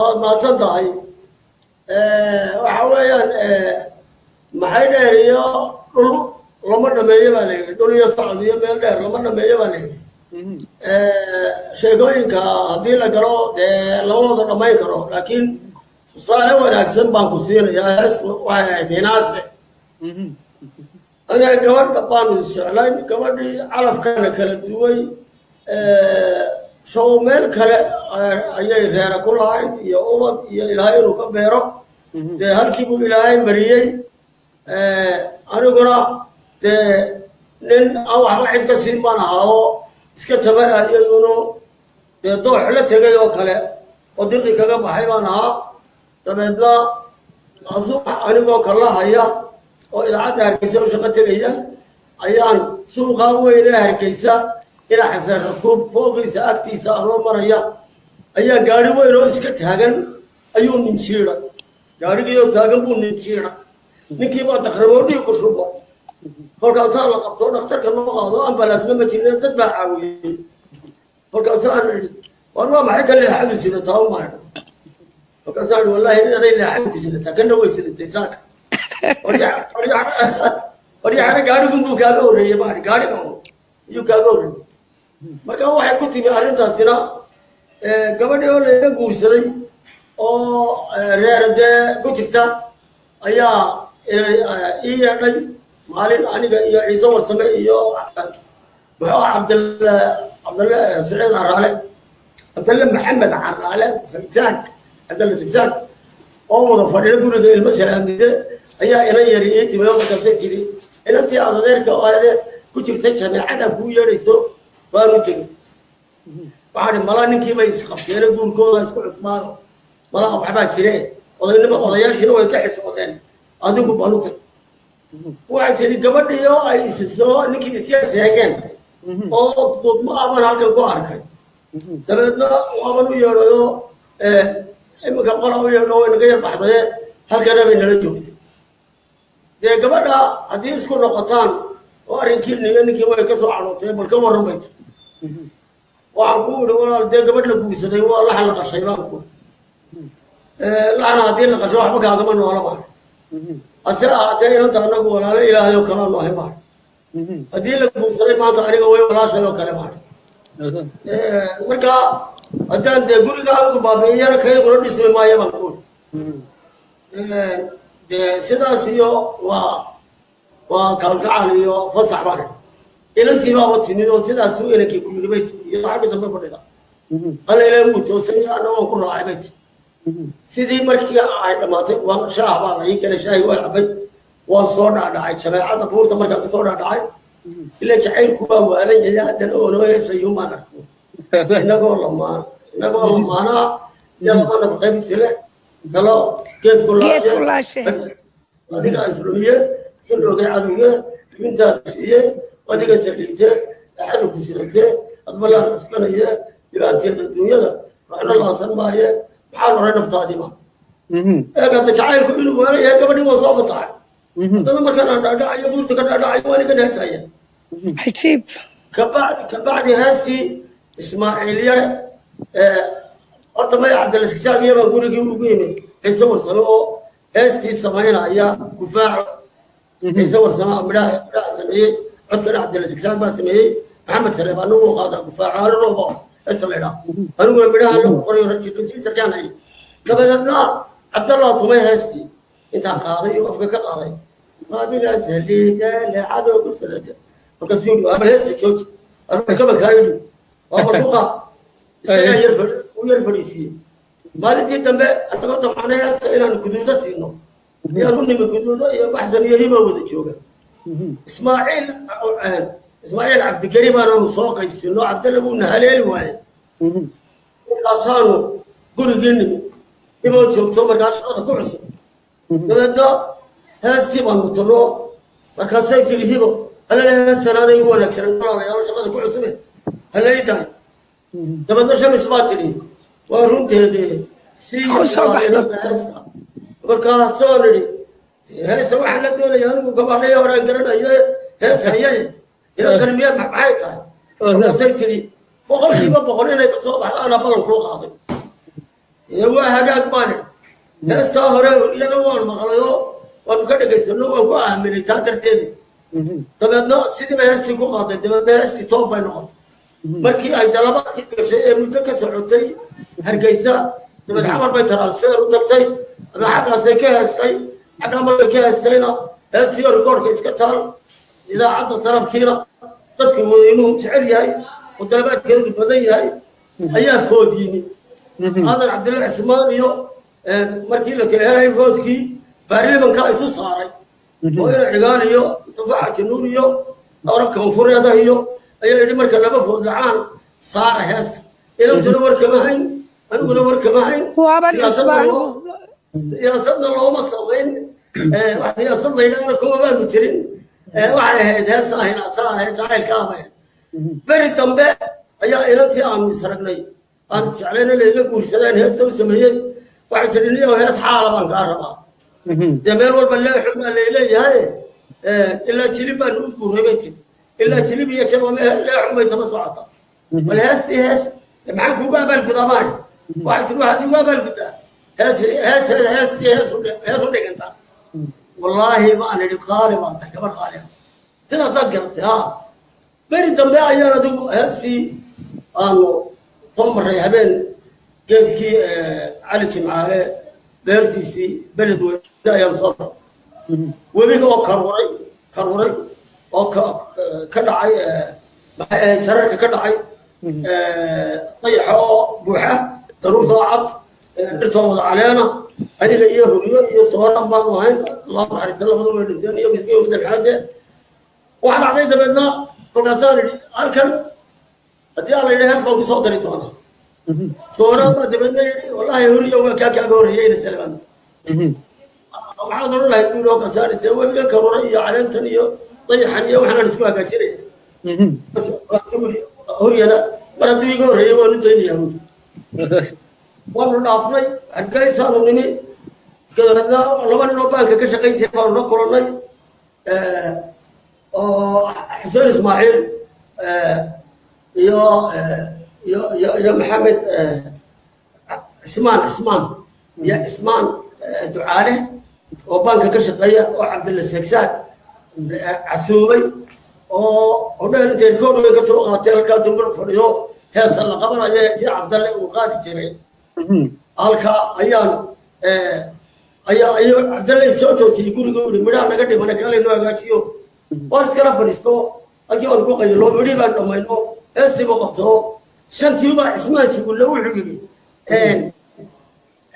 Waad mahadsan tahay. Waxa weeyaan, maxay dheer iyo dhul lama dhameeyo baa la yidhi. Dhul iyo socod iyo meel dheer lama dhameeyo baa la yidhi. Sheekooyinka haddii la galo, dee lama wada dhammayn karo, laakiin tusaale wanaagsan baan ku siinayaa. Heestu waxay ahayd "Hinaase". Aniga gabadha baanu isjeclayn, gabadhii calafkana kala duway. Show meel kale ayay reera ku lahayd iyo ubad iyo Ilaahay inuu ka beero. Dee halkii buu Ilaahay mariyey. Aniguna dee nin aan waxba cid ka siin baan ahaa oo iska tabarayayunu, dee doox la tegay oo kale oo diqi kaga baxay baan ahaa. Dabeedna subax anigoo kala haya oo Idaacadda Hargeysa u shaqo tegaya ayaan suuqaa weyn ee Hargeysa, ina Xasan Rakuub fooqiisa agtiisa anoo maraya, ayaa gaari weyn oo iska taagan ayuu nin jiida. Gaadhigiioo taagan buu nin jiida. Ninkii baa dakramoo dhiig ku shubo. Kolkaasaa la qabto, dhakhtarka loo qaado. Ambalaasna ma jirne, dad baa caawiyey. Kolkaasaan idhi, "War waa maxay ka leexadu sidataa?" Umaadho. Kolkaasaan idhi, "Wallahi inaday leexadu ku sidataa, kana way sidatay saaka." Waryaxana gaadhigun buu kaaga horreeyey baadhi, gaadhiga ayuu kaaga horreeyey. Marka waxay ku timi arrintaasina gabadhii oo layga guursaday oo reer dee ku jirta ayaa ii yeedhay maalin, aniga iyo Ciise Warsame iyo muxuu ah Cabdille, Cabdalle Saciid Caraale, Cabdalle Maxamed Caraale Sigsaag, Cabdalle Sigsaag oo wada fadhiya guriga ilmo Salaamide ayaa inan yari ii timi. Markaasay tidhi, "Inantii aad adeerka oo aade ku jirtay jameecada kuu yeedhayso." Baanu tegey. Waxaa dhi, malaa ninkii bay isqabteene, guurkooda isku cusbaano, malaha waxbaa jire. Odaynimo odayaashiina way ka xishoodeen. Adigu baanu tag. Waxay tidhi, gabadhii oo ay isisoo ninkii isya seegeen oo dudmo aban halkan ku arkay. Dabeedna waaban u yeedhayo, iminka qola u yeedho, way naga yar baxdaye, halkana bay nala joogtay. Dee gabadha haddii isku noqotaan oo arrinkiina iyo ninkii way ka soo cadhootay, bal ka warran bay tiri. Waxaan ku idhi, "Walaal, dee gabadh la guursaday waa laxan la qashay," baan ku. Laxna haddii la qasho, waxba kaagama noola baan. Hase ahaatee, inanta anagu walaalo Ilaahay oo kale aanu ahay baan. Haddii la guursaday maanta, aniga way walaashay oo kale baan. Marka haddaan dee guriga anigu baabi'iyana, kayguna dhismi maayo baan ku. Dee sidaas iyo waa kalgacal iyo fasax baan. Inantii baaba timid oo sidaasuu inankii ku yidhi bay timi, iyo xagga dambe fadhida. Alla Ilaahi wuu toosay, anna waan ku raacay bay timi. Sidii markii ay dhammaatay, waan shaah baa la ii keenay, shaahi waan cabay, waan soo dhaadhacay jameecada buurta. Markaan kasoo dhaadhacay, ila jacaylku waa waalan yahay, haddana oonoo heesayuun baan arkay. Inagoo lamaanaa iyo laba nafqaybsi leh, talo geedku Geedku laashe. Adiga islumiye, isu dhoogay cadowge, dhibintaada siiye, adiga saliite, axadu ku sidatee, adba laan cuskanaye, dhibaanteeda adduunyada waxna laasan maaye, maxaa noray naftaadiiba. Eeg hadda, jacaylku inuu waalan yahay. Gabadhii waa soo fasaxay. Haddana markaan aan dhaadhacayo, buurta ka dhaadhacayo, waa ninkan heesaya. Cajiib. Kabacdi heestii Ismaaciil Yare, horta maya, Cabdilasisaab baan gurigii ugu yimi Ciise Warsame oo heestii samaynaya "Kufaaco". Ciise Warsame midhaha sameeyey, codkana Cabdilasisaab baa sameeyey. Maxamed Saleebaan uu qaadaa "Kufaaco", hal rooba heesta la idhaa. Aniguna midhaha lagu qorayo rajistarkaan hayay. Dabadeedna Cabdallah tumay heestii, intaan qaaday iyo afka ka qaaday, "Adiga saliida leexado ku salata". Markaasuu yidhi, "Waa heesta jooji, kaba kaa yidhi, waa barkuqa." Isagaa yar u yar fadhiisiiyey. Maalintii dambe annagoo damcana heesta inaanu Kuduudo siino ayaan u nimi. Kuduudo iyo Baxsan iyo Hiba wada jooga, Ismaaciil Cabdikariim aanaanu soo qaybsino. Cabdalle wuuna haleeli waaye. Markaasaanu gurigii nimi, Hiboo joogto markaa shaqada ku cusub. Dabeedna heestii baanu tuno. Markaasay tiri Hibo, "Halala, heestan u wanaagsan, walaalayaalo shaqada ku cusube halay tahay." Dabeedna Shamis baa tidhi, "Waa runteede." Si Ku soo baxdo. Markaasoo nidhi, "Heesta waxaan la doonaya anigu gabadhay horaan garanayo, hees hayaye inantani miyaa, maxay tahay?" Markaasay tidhi, "100% inay kasoo baxdo anaa ballan kuu qaaday." Iyo waa hagaag baan idhi. Heestaa hore iyana waan maqlayoo waanu ka dhegaysano, waan ku aaminay taa darteedi. Dabeedna sidiiba heestii ku qaaday. Dabeedna heestii toob bay noqotay markii ay dalabaadkii gashay ee muddo ka socotay Hargeysa. Dabeed Xamar bay transfer u tagtay ama xaggaasay ka heestay. Xaggaa markay ka heestayna, heestii oo rikoorka iska taal, idaacadda darabkiina dadka weynuhu jecel yahay oo dalabaadkeedu badan yahay, ayaa food yimi. Aadan Cabdulla Cismaan iyo markii la kala helay vote-kii, baarlimanka isu saaray oo ina Cigaal iyo Mustafa Xaaji Nuur iyo ora koonfureeda iyo ayaa yidhi, marka laba vote dhacaan saara heesta. Inantuna war kama hayn, aniguna war kama hayn. Waaban cusbaan. Siyaasadna looma samayn, wax siyaasad laydhaana kuma baanu jirin. Waxay ahayd heesta ahayn, ahayd jacaylka ahbay. Beri dambe ayaa inantii aanu isragnay, aan isjeclayna, layla guursadeen, heesta u sameeyey. Waxay tidhi, niyow, hees xaala baan kaa rabaa. Dee meel walba leexun baa layleeyahay, ilaa Jilib baanu u guuray, bay tiri. Ilaa Jilib iyo Jabame leexun bay daba socota. Bal heestii hees maxaan kuugu abaalgudaa baan? Waxay tiri, waxaad igu abaalgudaa hees hees heestii hees u dhiganta. Wallaahi baan idhi, qaali baa tahay, gabar qaali ah, sidaasaad garatay. Ha, beri dambe ayaan adigu heestii aanu soo marray habeen geedkii Cali Jimcaale beertiisii Beled Weyne ayaan soo maray, webiga oo karuuray karuuray oo ka dhacay, maxay ahayd, jararka ka dhacay, dayaxa oo buuxa, daruurta oo cad, dhirtoo wada caleena. Aniga iyo Huriyo iyo Sooraan baanu ahayn, Allah naxariista, labadu way dhinteen, iyo miskiin madalxaade. Waxaa dhacday dabeedna kolkaasaan idhi, halkan haddii alla yidhi hees baan kusoo dari doonaa. Sooraan baa dabeedna yidhi, wallahi Huriyo waa kaa kaaga horreeyeyna Salmaan, maxaad odhan lahayd buu kasaan. Dee webiga karuuray iyo caleentan iyo dayaxan iyo waxaan isku hagaajinaya. Huryana mar hadduu iga horreeyey waanu daynayaa huri. Waanu dhaafnay, Hargeysaanu nimi. Dabeedna laba nin oo baanka ka shaqayn jiray baanu la kulannay, oo Xuseen Ismaaciil iyo Maxamed Cismaan, Cismaan iyo Cismaan Ducaale oo baanka ka shaqeeya, oo Cabdilla Segsaag casuumay, oo hodheel intay rikoor weyn ka soo qaateen halkaa dumbul fadhiyo, heesa la qabanayo, si Cabdalle uu qaadi jiray. Halkaa ayaan ayaa ayuu Cabdalle soo toosiyey guriga, yidhi, midhaha naga dhimana kale noo hagaajiyo. Waan iskala fadhiisto halkii, waan ku qaylo, midhii baan dhammayno, heestii buu qabto. Shantii baa Cismaan Sugulle wuxuu yidhi,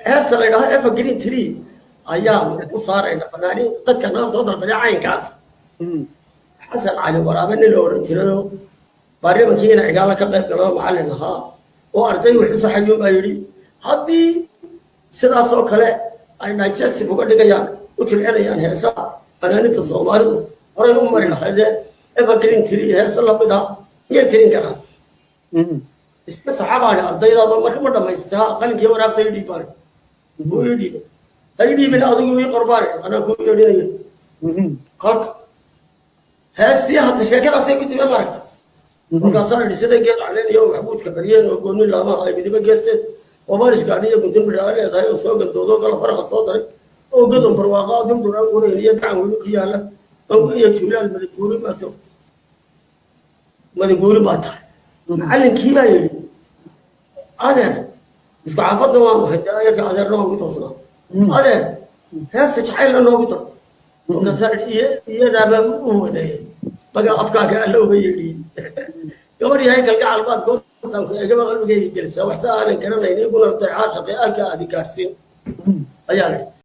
heesta la yidhaahdo Evergreen Tree ayaan u saarayna fanaaniin dadka naga soo dalbaday caynkaas. Xasan Cali Waraabe nin la odhan jirayoo baarlamankiina Cigaala ka qayb galo, macallin ahaa oo arday wax u saxayo, baa yidhi, haddii sidaas oo kale ay digestive uga dhigayaan, u jilcinayaan heesaha fanaaniinta Soomaalidu horay u mari lahaydee, Evergreen Tree heese lamid ah miyay tirin karaan? Iska saxabaani ardaydaada marka ma dhamaystaa, qalinkii waraaqda ii dhiib baan. Wuu ii dhiibay. Ha ii dhiibin, adigu ii qorbaan, anaa kuu yeedhinaya kolka heestii. Hadda sheekadaasay ku timi, maaragta. Kolkaasaa idhi, sida geed caleen iyo waxbuudka qaryeen oo gooni laamaha ay midibo geesteen oo maris gaadhiyo guntin bidhaa leedahay oo soo gandoodo gala faraqa soo daray oo godon barwaaqo dunduraan qurayn iyo gacan webi ku yaalla iyo juulaal madaguuri baa madaguuri baa tahay. Macallinkii baa yidhi, adeer, isku xaafadna waan ahay, yarka adeerna waan ku toosnaa, adeer, heesta jacaylna noogu dar. Kolkaasaa iyadaaba u wadeeyay maga afkaaga alla uga yeedhiyey, gabadh yahay kalgacal baad goortaan ku eegaba qalbigayga gelisaa, waxse aanan garanayn iguna daycaa shaqe alka aadi gaadhsiin ayaa lidhi.